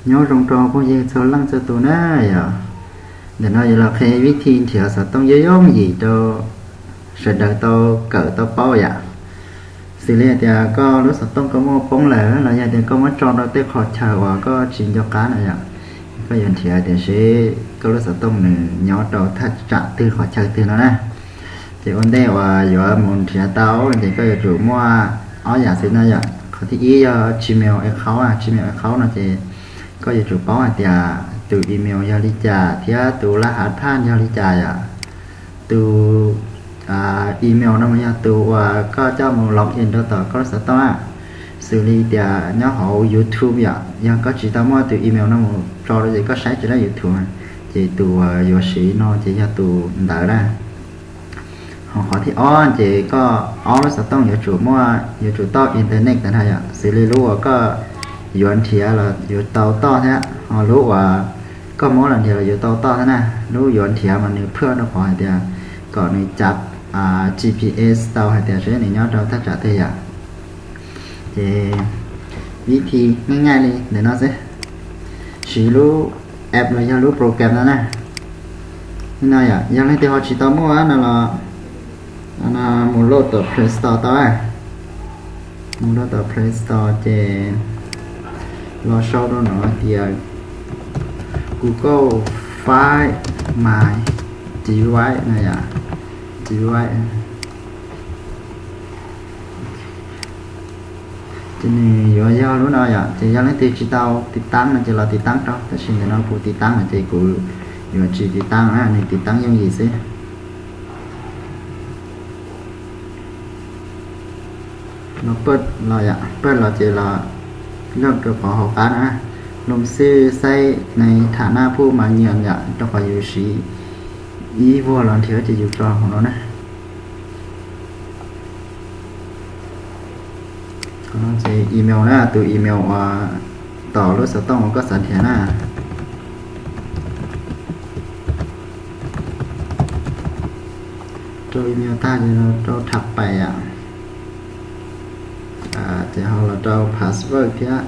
Nyob zoo rau phooj ywg txhua leej txhua tus na yom. Ntawm no yuav los qhia vib thi nrhiav xov tooj yooj yooj yim rau sawv daws tau kawm tau paub yom. Xws li tias koj lub xov tooj koj muab poob lawm los yog tias koj muab tso rau tej qhov chaw uas koj tsis nco qab na yom, koj yuav nrhiav tias seb koj lub xov tooj nws nyob rau thaj tsam twg qhov chaw twg no na. Ces ua ntej uas yuav mus nrhiav tau ces koj yuav tsum muaj ob yam xwb no yom. Qhov thib ib yog Gmail account, Gmail account no ces koj yuav tsum paub hais tias tus email yog li cas thiab tus laj hav phaj yog li cas yom. Tus email no mas yog tus uas koj coj mus log in rau tom koj lub xov tooj na. Xws li tias nyob hauv YouTube yom, yog koj tsis tau muaj tus email no mus tso rau ces koj saib tsis tau YouTube, ces tus uas yuav siv no ces yog tus ntawd na. Ho qhov thib ob ces koj ob lub xov tooj yuav tsum muaj, yuav tsum toj internet tag nrho yom. Xws li lub uas koj yuav nrhiav los yuav tau toj thiab, ho lub uas koj muab los nrhiav los yuav tau toj thiab na. Lub yuav nrhiav mas nws phwj rau qhov hais tias kom nws cav GPS tau hais tias seb nws nyob rau thaj tsam twg yom. Ces vib thi nyaj nyaj li ntawm no xwb, siv lub app los yog lub program no na. Li no yom, yog leej twg ho tsis tau muaj no los mus load tom Play Store tau. Mus load tom Play Store ces los sau rau no tias Google Find My Device no yom, device. Ces nws yuav yog lub no yom, ces yog leej twg tsis tau tiv taab no ces los tiv taab rau, tab sis ntawm no kuv tiv taab lawm ces kuv yuav tsis tiv taab na, nws tiv taab yooj yim xwb. Los paj los yom, paj los ces los loj rau qhov hauv qab na, lub xwb xaib nws tham naj pub mas nyiam yom, rau qhov yus siv ib vuag los nrhiav ces yus tso hauv no na. Qhov no ces email na, tus email uas tom lub xov tooj uas koj xav nrhiav na. Rau email tag ces los rau tham pais yom, ces ho los rau password thiab.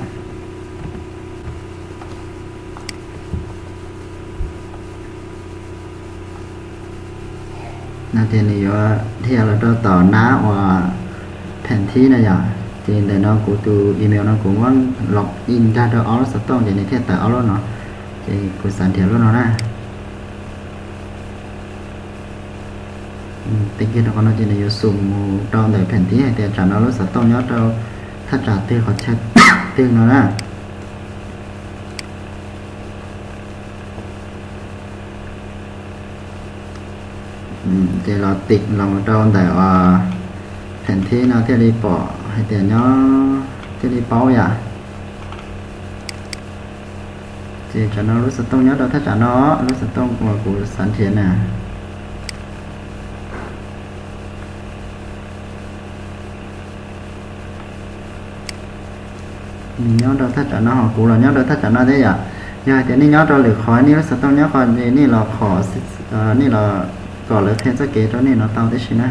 No ces nws yuav dhia los rau tom nab uas phem thib na yom. Ces ntawm no kuv tus email no kuv muab log in nkag rau ob lub xov tooj ces nws thiaj tawm ob lub no. Ces kuv xav nrhiav lub no na. Tib kiag rau qhov no ces nws yuav xum mus rau ntawm phem thib hais tias tsam no lub xov tooj nyob rau thaj tsam twg qhov chaw twg no na. Ces los tim los rau ntawm phem thib no thiaj li pom hais tias nyob, thiaj li paub yom. Ces tsam no lub xov tooj nyob rau thaj tsam no, lub xov tooj uas kuv xav nrhiav na. Nws nyob rau thaj tsam no ho kuv los nyob rau thaj tsam no thiab yom. Yog hais tias nej nyob rau lwm qhov nej lub xov tooj nyob qhov, nej los qhov, nej los kom lawv qhia txoj kev rau nej no tau tib si na.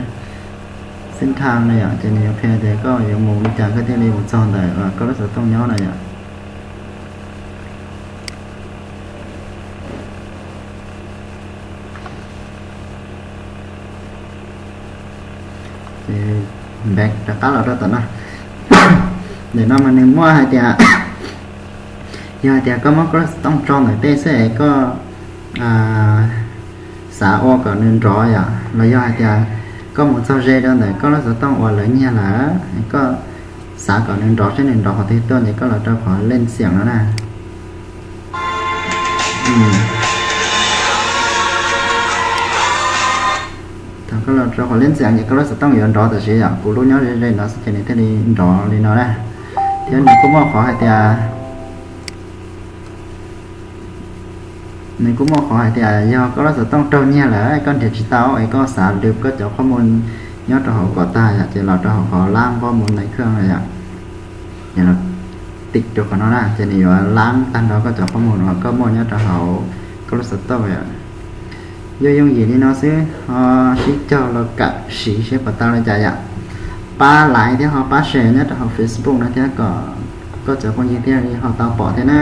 Xib thaj no yom, ces nws yuav qhia tias koj yuav mus li cas koj thiaj li mus txog ntawm koj lub xov tooj nyob no yom. Ces back rov qab los rau tom no. Ntawm no mas nws muaj hais tias, yog hais tias koj muab koj lub xov tooj tso ntawm tej xwb es koj xav ua kom nws nrov yom, los yog hais tias koj mus txog ze rau ntawm koj lub xov tooj uas lawv nyiag lawm, koj xav kom nws nrov seb nws nrov qhov twg tuaj ces koj los rau qhov lej xiam no na. Thaum koj los rau qhov lej xiam ces koj lub xov tooj yuav nrov tam sim yom, kuv lub nyob ze ze no xwb ces nws thiaj li nrov li no na. Thiab nws kuj muaj qhov hais tias, nws kuj muaj qhov hais tias yog koj lub xov tooj raug nyiag lawm koj nrhiav tsis tau es koj xav lwm koj cov qhob mus nyob rau hauv kom tag yom, ces los rau hauv qhov lab qhob mus ntawm khwj no yom. Ces los tim rau qhov no na, ces nws yuav lab tag nrho koj cov qhob mus uas koj muaj nyob rau hauv koj lub xov tooj yom. Yooj yooj yim li no xwb, ho sib cog los kam siv seb puas tau li cas yom. Pab like thiab ho pab share nyob rau hauv Facebook no thiab kom koj cov phooj ywg thiaj li ho tau pom thiab na.